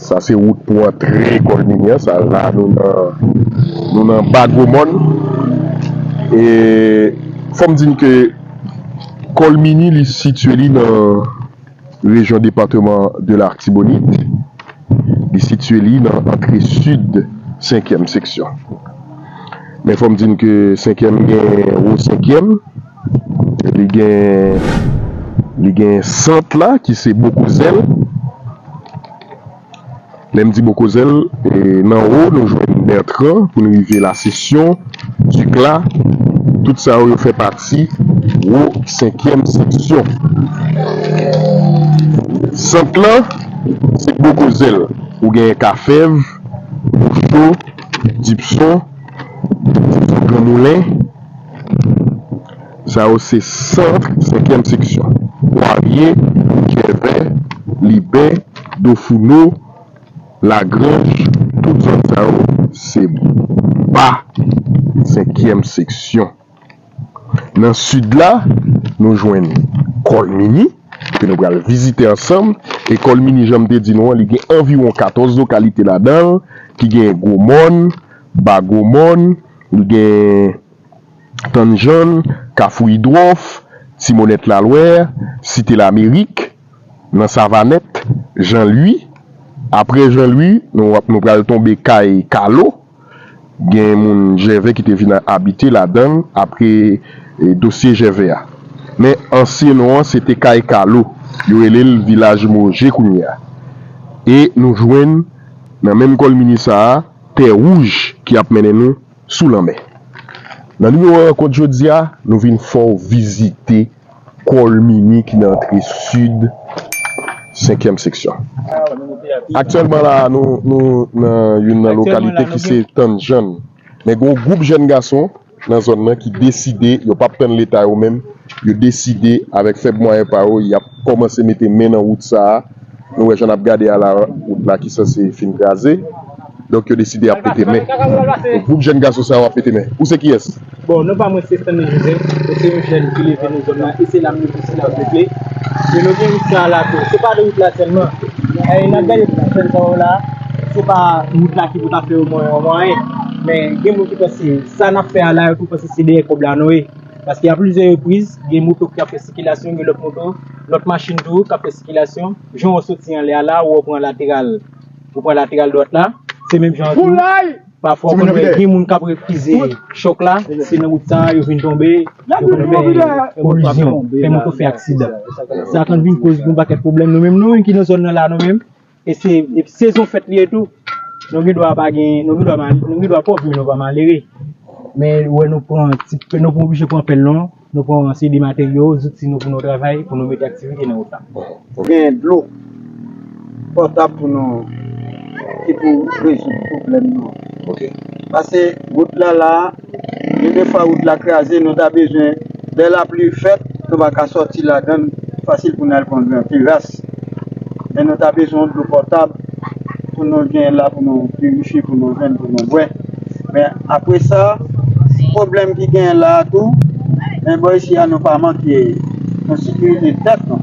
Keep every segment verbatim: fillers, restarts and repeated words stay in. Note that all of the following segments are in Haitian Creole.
Sa se wout pou antre Kòlmini an, sa la nou nan, nou nan Bagomòn. E fò m di n ke Kòlmini li sitiye li nan rejyon depatman de Latibonit. Li sitiye li nan antre sid senkyèm seksyon. Men fò m di n ke senkyèm gen wo senkyèm, li gen, li gen sant la ki se Bokozèl. Lè m di Bokozèl, e, nan wo, nou jwenn Bètran pou n rive Lasesyon, Dikla, tout sa yo, yo fè pati wo senkyèm seksyon. Sant lan, se Bokozèl. Ou gen Kafèv, Bocho, Dipson, Dipson Granmoulen. Sa yo se sant senkyèm seksyon. Pwavye, Jèvè, Libè, Dofouno, Lagranj, tout zòn sa yo se ba senkyèm seksyon. Nan sid la, nou jwenn Kòlmini, ke nou pral vizite ansanm. E Kòlmini, jan m te di nou an, li gen anviwon katòz lokalite ladan l, ki gen Gwomòn, Bagomòn, li gen Tannjann, Kafou Idwòf, Ti Monèt Lalwè, Site Lamerik, nan Savanèt, Jan Lwi. Apre Jan Lwi, nou, nou pral tonbe kay Kalo. Gen moun Jèvè ki te vin abite ladan l apre, e, dosye Jèvè a. Men ansyen non an, se te kay Kalo. Yo rele l Vilaj Moje kounye a. E nou jwenn nan menm Kòlmini sa a, Tè Wouj ki ap mennen nou sou lanmè. Nan nimewo rankont jodi a, nou vin fè w vizite Kòlmini ki nan antre sid senkyèm seksyon. Aktyèlman la, nou, nou nan youn nan lokalite ki se Tannjann. Men gen yon gwoup jèn gason nan zòn nan ki deside, yo p ap tann Leta yo menm, yo deside avèk fèb mwayen pa yo, y ap kòmanse mete men nan wout sa a. Nou wè jan n ap gade a la, wout la ki sanse fin kraze. Donk, yo deside ap mete men. Gwoup jèn gason sa yo ap mete men. Ou se kiyès? Bon, non pa mwen se Stanley Joseph, mwen se yon jèn ki leve nan zòn nan, e se la m leve, se la m leve. E nou gen wout sa a la tou. Se pa de wout la sèlman. E n ap gade sèl sa yo la, se pa wout la ki pou ta fè yo mwayen, mwayen. Men gen moun ki panse sa n ap fè a la, yo tou panse se dèyè kòb la nou ye. Paske a plizyè repriz, gen moto ki ap fè sikilasyon, gen lòt moto, lòt machin tou k ap fè sikilasyon. Jan w soti anlè a la, ou pran lateral, ou pran lateral dwat la, se menm jan an tou. Pafwa, ou konn wè gen moun k ap refize chòk la, se nan wout sa a yo vin tonbe, yo konn fè kolizyon, fè moto fè aksidan. Sa konn vin koz yon pakèt pwoblèm. Nou menm, nou menm ki nan zòn nan la, nou menm, e se, e sezon fèt li ye tou. Nou gen dwa pa gen, nou gen dwa mal, nou gen dwa pòv, men nou pa malere. Men ou wè nou pran ti, nou pa oblije pran pèl non, nou pran yon seri de materyo, zouti nou pou nou travay, pou nou mete aktivite nan wout la. Fò gen dlo potab pou nou, ki pou rezoud pwoblèm nou. Ok. Paske wout la la, gen de fwa wout la kraze, nou ta bezwen, lè lapli fèt, nou pa ka sòti ladan l fasil pou n al pran gran teras. Men nou ta bezwen yon dlo potab pou nou gen la, pou nou pirifye, pou nou jwenn, pou nou bwè. Men apre sa, pwoblèm ki genyen la a tou, men bò isi a nou pa manke yon sekirite tèt nou.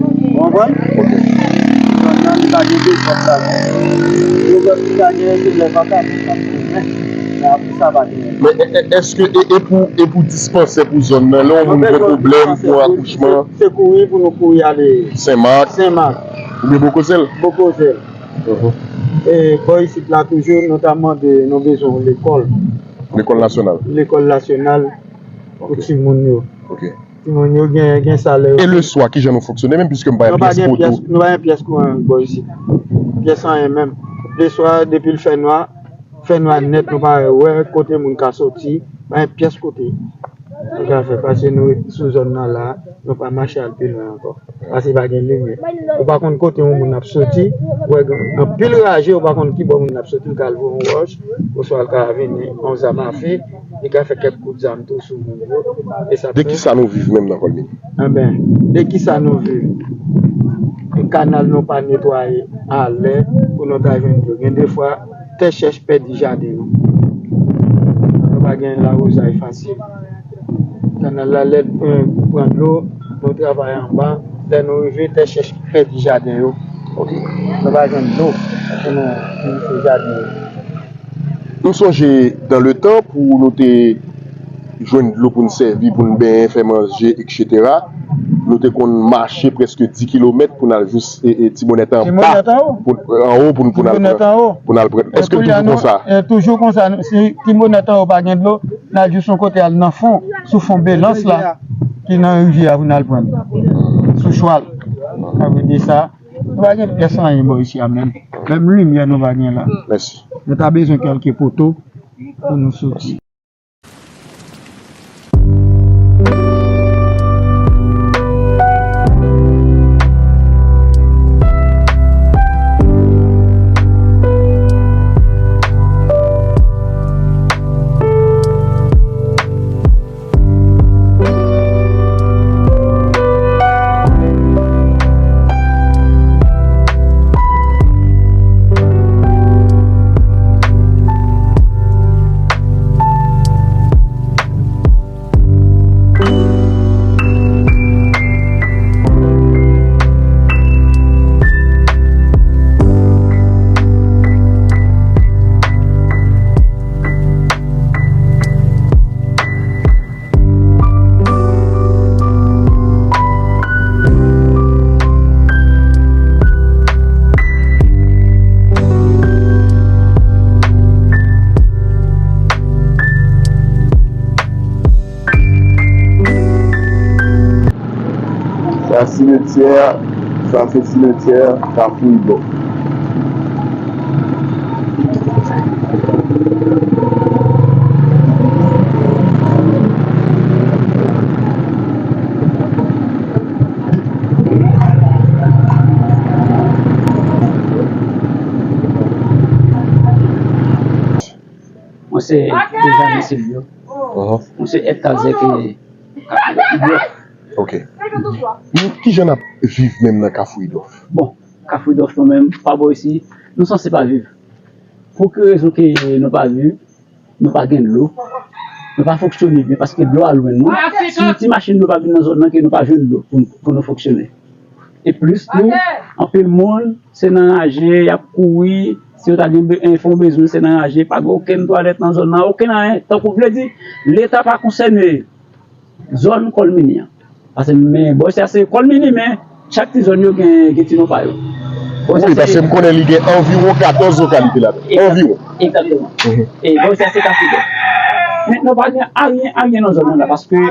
Ou konprann? Ok. Zòn nan, li pa gen dezòd ladan. Dezòd ki ta genyen, se lè vakabon k ap tounen. Men apre sa, pa genyen. Men e, e, èske e, e pou, e pou dispansè pou zòn nan, lè yon moun gen pwoblèm pou akouchman? Se kouri pou nou kouri ale Senmak. Senmak. Oubyen Bokozèl? Bokozèl. Mhm. E bò isit la toujou, nou ta mande, nou bezwen yon lekòl. Lekòl nasyonal? Lekòl nasyonal pou timoun yo. Ok. Timoun yo gen, gen salè yo. E leswa, kijan nou fonksyone menm, piske m pa gen pyès poto? Nou pa gen pyès kouran bò isit. Pyès anyen menm. Leswa, depi l fè nwa, fè nwa nèt, nou pa wè kote moun ka soti, pa gen pyès kote nou ka fè, paske nou ret sou zòn nan la, nou pa mache al pi lwen ankò. Paske pa gen limyè. Ou pa konn kote yon moun ap soti, ou wè gen anpil raje, ou pa konn ki bò moun ap soti, l ka al voye yon wòch, oswa l ka vini yon zam afe, li ka fè kèk kout zam tou sou moun yo. E sa... De ki sa nou viv menm nan Kòlmini? Enben, de ki sa nou viv? Kanal nou pa netwaye alè pou nou ta jwenn dlo. Gen de fwa, tè chèch pèdi jaden nou. Nou pa gen lawozay fasil. Kanal la, lè l pran, pran dlo, nou travay anba. Lè nou rive, tè chèch pèdi jaden yo. Ok. Nou pa jwenn dlo pou nou, pou nou fè jaden. M sonje, dans le temps, pou nou te jwenn dlo pou n sèvi, pou n benyen, fè manje, etsetera, nou te konn mache prèske dis kilomèt pou n al jis, e, e, Tibonèt anba, pou, anwo, pou n, pou n al pran, pou n al pran. Èske l toujou konsa? E toujou konsa. Si Tibonèt anwo pa gen dlo, n al jis yon kote, al nan fon, sou fon Belans la, ki nan rivyè a pou n al pran sou chwal. Sa vle di sa, nou pa gen pyès anyen bò isi a menm. Menm limyè nou pa gen la. Mèsi. Nou ta bezwen kèlke poto pou nou soti. Sa simetyè, sa se simetyè Kafou Idòf. Mwen se Benjamin Silvio. Mwen se èd kazèk e Kafou Idòf. Ok. Nou, kijan n ap viv menm nan Kafou Idòf? Bon, Kafou Idòf nou menm, pa bò isi, nou sanse pa viv. Pou ki rezon ke nou pa viv? Nou pa gen dlo. Nou pa fonksyone byen paske dlo a lwen nou. Si yon ti machin dlo pa vin nan zòn nan, ke nou pa jwenn dlo pou, pou nou fonksyone. E plis tou, anpil moun, se nan raje y ap kouri. Si yo ta gen be-, fè yon bezwen, se nan raje. Pa gen okenn twalèt nan zòn nan, okenn anyen. Tankou vle di, Leta pa konsène zòn Kòlmini an. Paske men bò isi a se Kòlmini, men chak ti zòn yo gen, gen ti non pa yo. Wi, paske m konnen li gen anviwon katòz lokalite ladan. Anviwon. Egzakteman. E bò isi a se Kafou Idòf. Men nou pa gen anyen, anyen nan zòn nan la, paske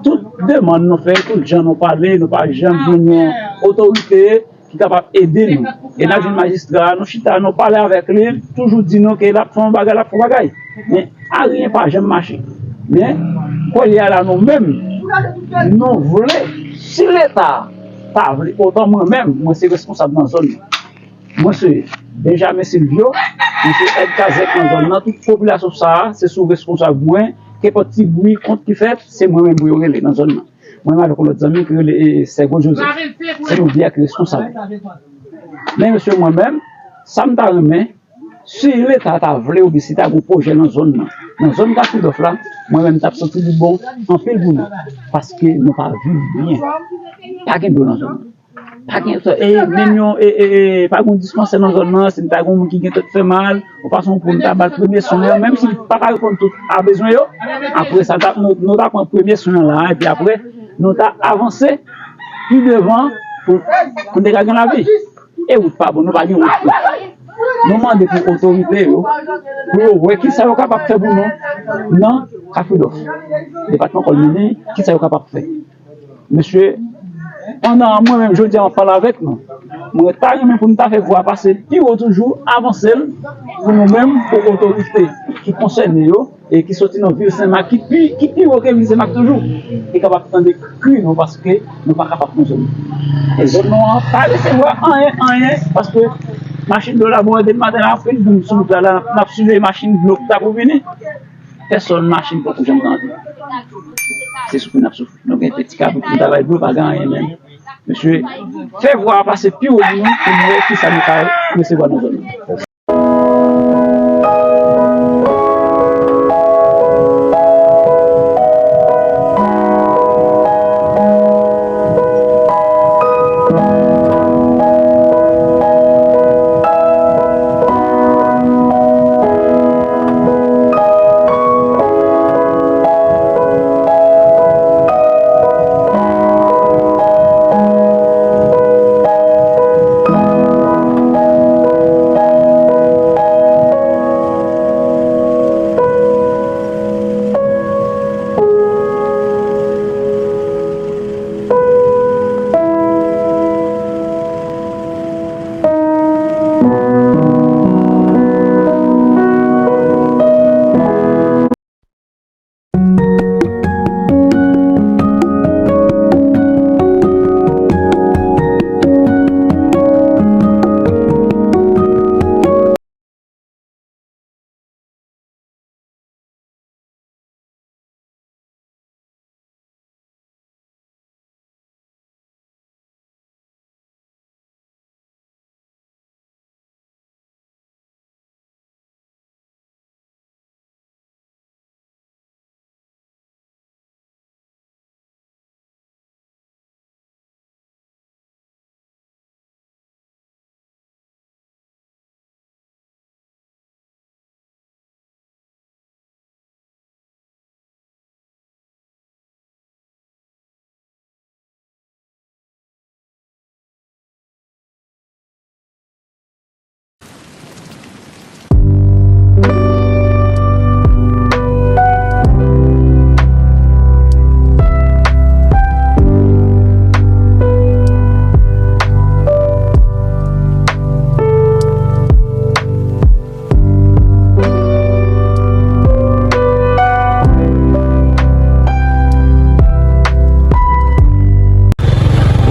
tout demann nou fè, tout jan nou pale, nou pa janm jwenn yon otorite ki kapab ede nou. E n ap jwenn majistra a, nou chita, nou pale avèk li, li toujou di nou ke l ap fè yon bagay, l ap fè yon bagay. Men, anyen pa janm mache. Men, kounye a la, nou menm, nou vle, si Leta ta vle, otan mwen menm, mwen se reskonsab nan zòn nan. Mwen se Benjamin Silvio, mwen se èd kazèk nan zòn nan, tout popilasyon sa a, se sou reskonsab mwen, kenpòt ti bri, kont ki fèt, se mwen menm pou yo rele nan zòn nan. Mwen menm avèk yon lòt zanmi ki rele, e, Sègo Jozèf. Se nou de a ki reskonsab. Men mesye, mwen menm, sa m ta renmen, si Leta ta vle oubyen si ta gen yon pwojè nan zòn nan, nan zòn Kafou Idòf la, mwen menm m t ap santi li bon anpil pou nou. Paske nou pa viv byen. Pa gen dlo nan zòn nan. Pa gen, e, menm yon, e, e, e, pa gen dispansè nan zòn nan, si n ta gen yon moun ki gen tèt fè mal, ou pa se yon pou n ta ba l premye swen an, menm si l pa ka reponn tout a bezwen yo, apre sa, ta, nou, nou ta pran premye swen an la, epi apre, nou ta avanse pi devan pou, pou n te ka gen lavi. E wout pa bon, nou pa gen wout tou. Nou mande pou otorite yo, pou yo wè kisa yo kapab fè pou nou nan Kafou Idòf, depatman Kòlmini, kisa yo kapab fè. Mesye, pandan mwen menm jodi a m ap pale avèk nou, mwen ta renmen pou nou ta fè vwa pase pi wo toujou, avanse l pou nou menm, pou otorite ki konsène yo, e ki soti nan vil Senmak, ki pi, ki pi wo ke vil Senmak toujou, ki kapab tande kri nou, paske nou pa kapab konsonnen. E zòn nou an pa resevwa anyen, anyen, paske machin dlo la, bon, depi maten la, anpil moun sou wout la, la, n ap, n ap siveye machin dlo ki ta pou vini. Pèsòn machin poko janm rantre. Se soufri n ap soufri. Nou gen de ti kabrit, nou ta bay dlo, pa gen anyen menm. Mesye, fè vwa a pase pi wo pou nou, pou nou wè kisa nou ka resevwa nan zòn nan.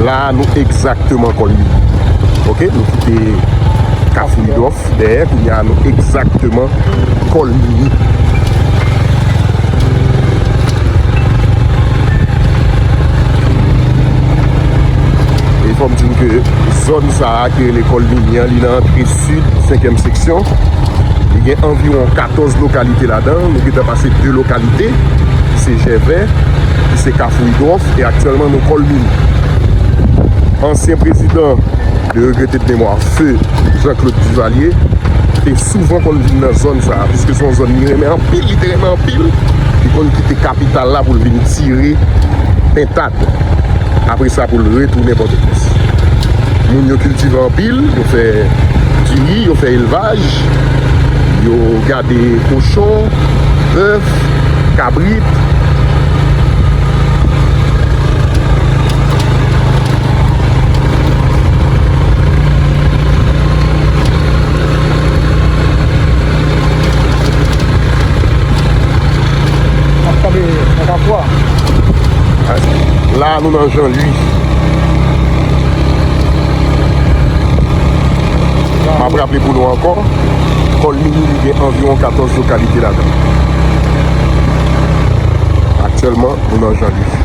La a, nou egzakteman Kòl Mini. Oke, nou kite Kafou Idwòf dèyè, kounye a nou egzakteman Kòl Mini. E fò m di n ke zòn sa a ki rele Kòl Mini an, li nan antre sid senkyèm seksyon. Li gen anviwon katòz lokalite ladan l. Nou gentan pase de lokalite, ki se Jèvè, ki se Kafou Idwòf, e aktyèlman nou Kòl Mini. Ansyen prezidan, le regretté de mémoire, Feu Jean-Claude Duvalier, te souvan konn vin nan zòn sa a, piske se yon zòn li renmen anpil, li te renmen anpil, li konn kite kapital la pou l vin tire pentad. Apre sa, pou l retounen Pòtoprens. Moun yo kiltive anpil, yo fè diri, yo fè elvaj, yo gade kochon, bèf, kabrit. Ap kanpe nan kafou a. La, nou nan Jan Lwi. M ap raple pou nou ankò, Kòl Mini, li gen anviwon katòz lokalite ladan l. Aktyèlman, nou nan Jan Lwi.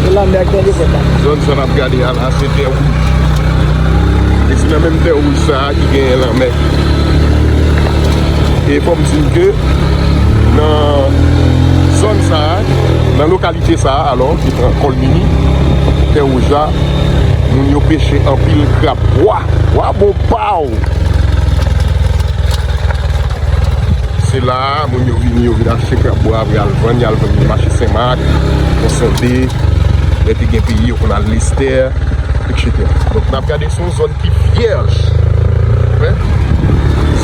E lanmè ak tande fèt la. Zòn sa n ap gade a la, se tè wouj. E se nan menm tè wouj sa a ki genyen lanmè. E fò m di n ke nan zòn sa a, nan lokalite sa a, alò, ki pran Kòl Mini, tè wouj la, moun yo peche anpil krab bwa. Bwa bon pa w! Se la a, moun yo vini, yo vin achte krab bwa, apre y al vann, y al vann nan mache Senmak, Pon Sonde, lè te gen peyi, yo konn al Lestè, etsetera. Donk, n ap gade se yon zòn ki vyèj. Wi.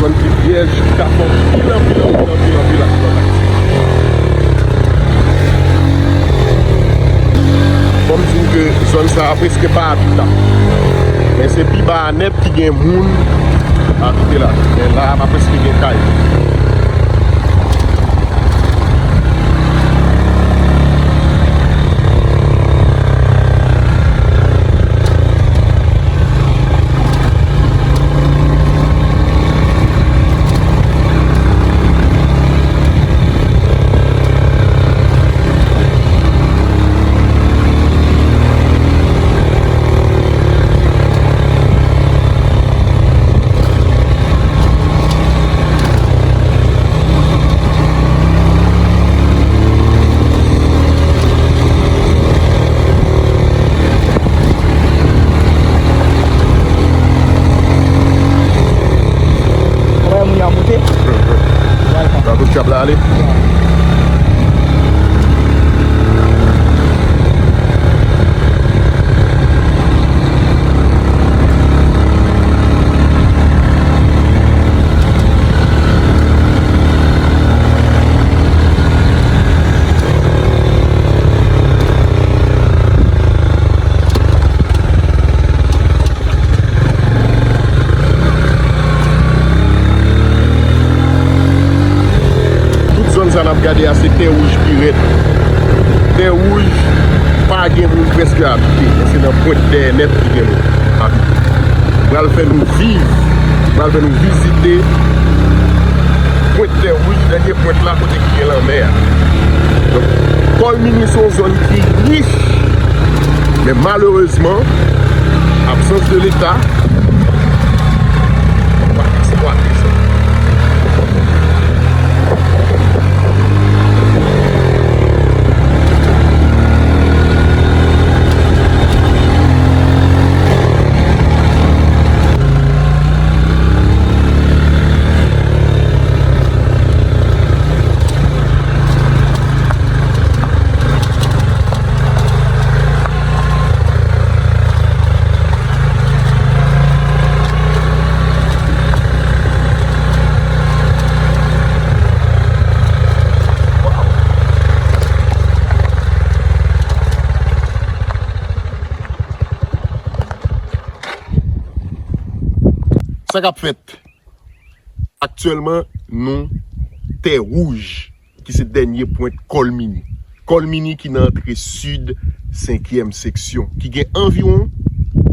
Zòn ki vyèj, ki ka fè anpil, anpil, anpil, anpil, anpil aktivite. Fò m di n ke zòn sa a prèske pa abitab. Men se pi ba a nèt ki gen moun abite la. Men la a pa prèske gen kay. Wè moun yo ap moute. Sa tout k ap la ale. Tout zòn sa n ap gade a, se tè wouj pi rèd. Tè wouj, pa gen moun prèske abite. Men se nan pwent dèyè nèt ki gen moun abite. Pral fè nou viv, pral fè nou vizite Pwent Tè Wouj, dènye pwent la kote ki gen lanmè a. Donk, Kòlmini se yon zòn ki rich, men malerezman, absans de Leta pa eksplwate sa. Sa k ap fèt? Aktyèlman, nou Tè Wouj, ki se dènye pwent Kòlmini. Kòlmini ki nan antre sid senkyèm seksyon, ki gen anviwon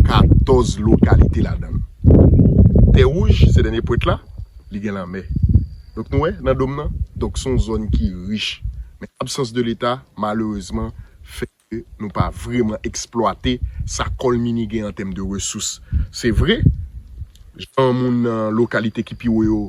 katòz lokalite ladan l. Tè Wouj, se dènye pwent la, li gen lanmè. Donk, nou wè, nan dòm nan, donk, se yon zòn ki rich. Men absans de Leta, malerezman, fè ke nou pa vrèman eksplwate sa Kòlmini gen an tèm de resous. Se vre, jan moun nan lokalite ki pi wo yo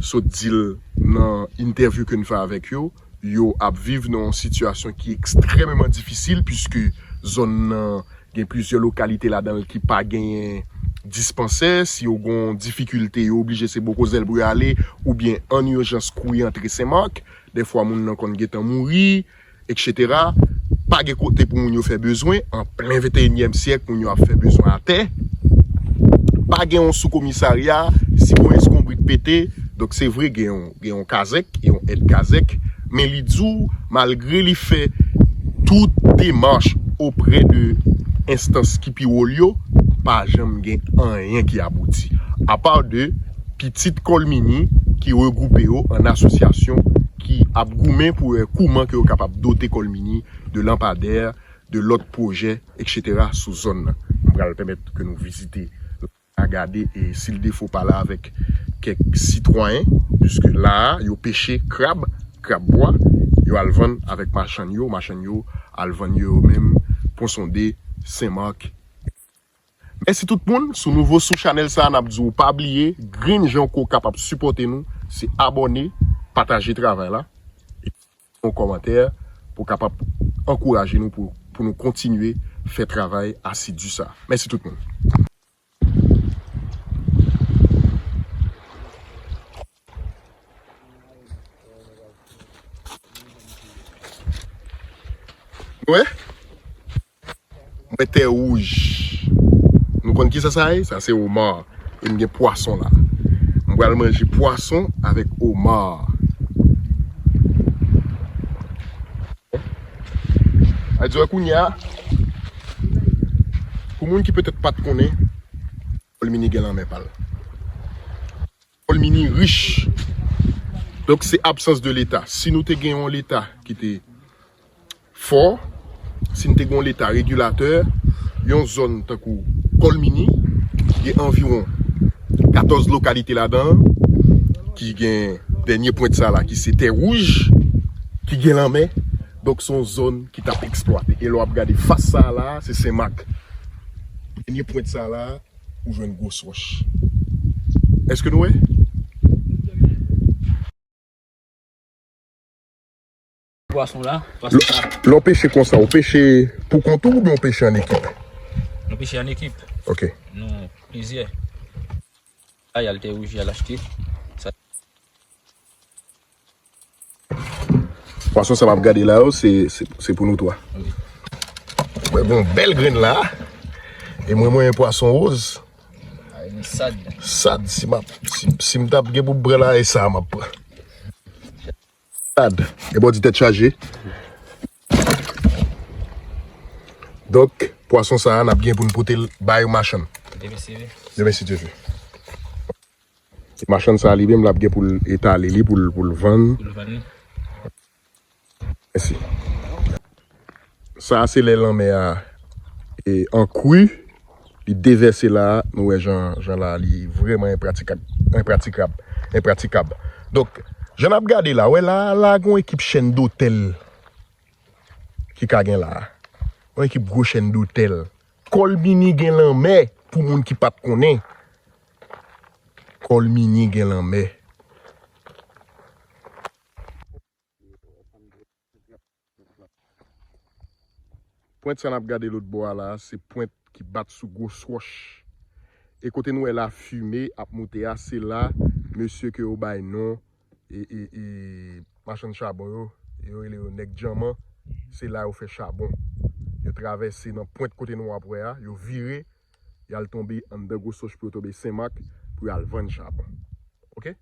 sot di l nan entèvyou ke n fè avèk yo, yo ap viv nan yon sitiyasyon ki ekstrèmeman difisil, piske zòn nan gen plizyè lokalite ladan l ki pa genyen dispansè. Si yo gen yon difikilte, yo oblije se bò Kozèl pou yo ale, oubyen ann ijans kouri antre Senmak. Dèfwa, moun nan konn gentan mouri, etsetera. Pa gen kote pou moun yo fè bezwen. An plen venteyinyèm syèk, moun yo ap fè bezwen atè. Pa gen yon sou komisarya. Si yon eskonbrit pete, donk, se vre, gen yon, gen yon kazèk, yon èd kazèk, men li di w, malgre li fè tout demach oprè de enstans ki pi wo l yo, pa janm gen anyen ki abouti. Apa de pitit Kòlmini ki regwoupe yo an asosyasyon ki ap goumen pou wè kouman ke yo kapab dote Kòlmini de lanpadè, de lòt pwojè, etsetera sou zòn nan. M pral pèmèt ke nou vizite la, gade, e si l de fo pale avèk kèk sitwayen, piske la a, yo peche krab, krab bwa, yo al vann avèk machann yo, machann yo al vann yo yo menm, Ponsonde, Senmak. Mèsi tout moun, si w nouvo sou chanèl sa a, n ap di w pa bliye, grenn jan ke w kapab sipòte nou, se abòne, pataje travay la, e yon kòmantè pou kapab ankouraje nou pou, pou nou kontinye fè travay asidi sa. Mèsi tout moun. Wè? Mwen tè wouj. Nou konn kisa sa ye? Sa se oma. E m gen pwason la. M pral manje pwason avèk oma. A di wè kounye a, pou moun ki petèt pa t konnen, Kòlmini gen lanmè pa l. Kòlmini rich. Donk, se absans de Leta. Si nou te gen yon Leta ki te fò, si n te gen yon Leta regilatè, yon zòn tankou Kòlmini, ki gen anviwon katòz lokalite ladan l, ki gen dènye pwent sa la, ki se tè wouj, ki gen lanmè, donk se yon zòn ki t ap eksplwate. E lè w ap gade fas sa la, se Senmak. Dènye pwent sa la, ou jwenn Gwoswòch. Èske nou wè? Pwason la, pwason sa. Lè w peche konsa, ou peche pou kont ou oubyen ou peche an ekip? Nou peche an ekip. Ok. Nou plizyè. A, y al tè wouj, y al achte. Sa. Pwason sa m ap gade la yo, se, se, se pou nou twa. Wi. Mwen gen yon bèl grenn la. E mwen, mwen, pwason woz. Ay, li sad. Sad, si m ap, si, si m t ap gen pou m pran la, e sa m ap pran. Sad. E bò di tèt chaje. Donk, pwason sa a, n ap gen pou n pote l bay machann. Demen si Dye vle. Demen si Dye vle. Machann sa a li menm, l ap gen pou l etale li, pou l, pou l vann. Pou l vann li. Mèsi. Sa a se lè lanmè a, e, an kri, li devèse la a, nou wè jan, jan la a, li vrèman enpratikab, enpratikab, enpratikab. Donk, Jan n ap gade la, wè la, la gon ekip chèn dotèl ki ka gen la. Yon ekip gwo chèn dotèl. Kòlmini gen lanmè, pou moun ki pa t konnen. Kòlmini gen lanmè. Pwent sa n ap gade lòt bò a la, se pwent ki bat sou gwo swòch. E kote nou wè la fime ap moute a, se la mesye ke yo bay non e, e, e machann chabon yo, yo rele yo nèg djanman, se la yo fè chabon. Yo travèse nan pwent kote nou ap wè a, yo vire, y al tonbe anndan gwo swòch pou yo tonbe Senmak pou y al vann chabon. Oke?